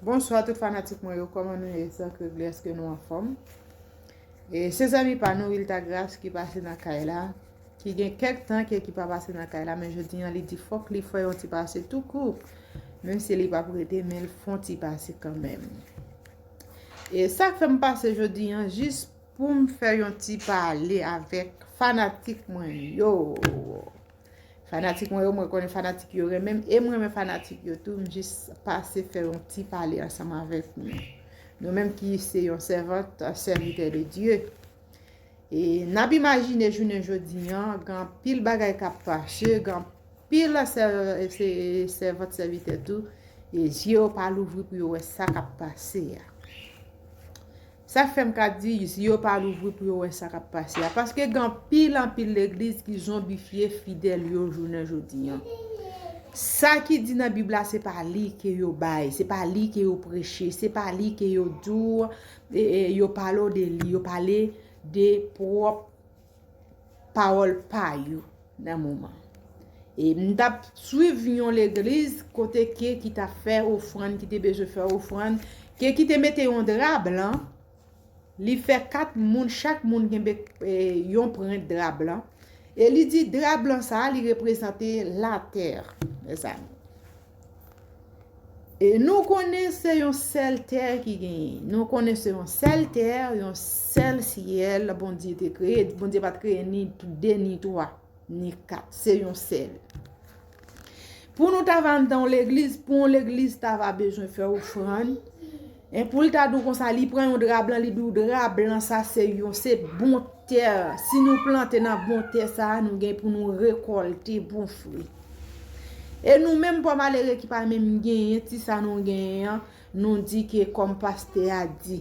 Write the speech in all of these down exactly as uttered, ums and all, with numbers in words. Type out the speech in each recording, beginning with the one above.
Bonswa tout fanatik mwen yo, kòman nou ye? Sa k regle, èske nou anfòm? E se zanmi pa nou, Wilta Gras, ki pase nan kay la, ki gen kèk tan ke ki pa pase nan kay la, men jodi an li di fòk li fè yon ti pase tou kou. Menm si li p ap rete, men l fè yon ti pase kanmenm. E sa k fè m pase jodi an, jis pou m fè yon ti pale avèk fanatik mwen yo. Fanatik mwen yo, mwen konnen fanatik yo renmen m, e mwen renmen fanatik yo tou, m jis pase fè yon ti pale ansanm avèk nou. Nou menm ki se yon sèvant, sèvitè de Dye. E n ap imajine jounen jodi an, gen anpil bagay k ap pase, gen anpil sè- se- sèvant, sèvitè tou, e zye yo pa louvri pou yo wè sa k ap pase a. Sa k fè m ka di, zye yo pa louvri pou yo wè sa k ap pase a. Paske gen anpil, anpil legliz ki zonbifye fidèl yo jounen jodi an. Sa ki di nan Bib la, se pa li ke yo bay, se pa li ke yo preche, se pa li ke yo di w, e, e, yo pale w de li, yo pale de pwòp pawòl pa yo nan moman. E m t ap swiv yon legliz kote ke ki t ap fè ofrann, ki te bezwen fè ofrann, ke ki te mete yon dra blan, li fè kat moun, chak moun gen be- e, yon prent dra blan. E li di dra blan sa a, li reprezante latè, mezanmi. E nou konnen se yon sèl tè ki genyen. Nou konnen se yon sèl tè, yon sèl syèl Bondye te kreye. Bondye pa t kreye ni de, ni twa, ni kat. Se yon sèl. Pou nou ta va anndan yon legliz, pou yon legliz ta va bezwen fè ofrann, e pou l ta di w konsa, li pran yon dra blan, li di w dra blan sa se yon, se bon tè. Si nou plante nan bon tè sa a, nou gen pou nou rekòlte bon fwi. E nou menm pò malere ki pa menm genyen ti sa nou genyen an, nou di ke kòm pastè a di.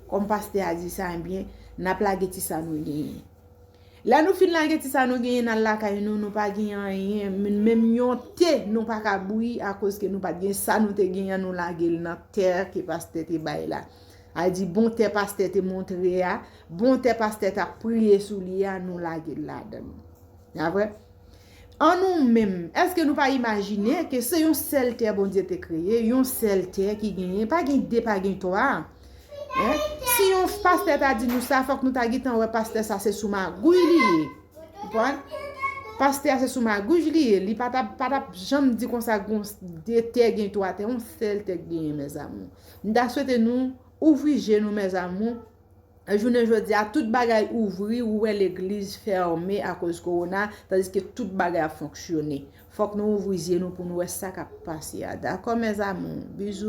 Kòm pastè a di sa, ebyen, n ap lage ti sa nou genyen. Lè nou fin lage ti sa nou genyen nan lakay nou, nou pa gen anyen, menm yon te nou pa ka bouyi akoz ke nou pa t gen sa nou te genyen, nou lage l nan tè ke pastè te bay la. A di bon tè pastè te montre a, bon tè pastè t ap priye sou li a, nou lage l ladan l. Apre, an nou menm, èske nou pa imajine ke se yon sèl tè Bondye te kreye, yon sèl tè ki genyen, pa gen de, pa gen twa? Hein? Si yon pastè ta di nou sa, fòk nou ta gentan wè pastè sa se sou magouy li ye. Konprann? Pastè a se sou magouy li ye. Li pa t ap, pa t ap janm di konsa gon de tè gen twa tè, yon sèl tè k genyen, mezanmi. M ta swete nou ouvri je nou, mezanmi. Jounen jodi a, tout bagay ouvri, ou wè legliz fèmen akoz kowona, tandiske tout bagay ap fonksyone. Fòk nou ouvri zye nou pou nou wè sa k ap pase a. Dakò, mes amours? Bizou.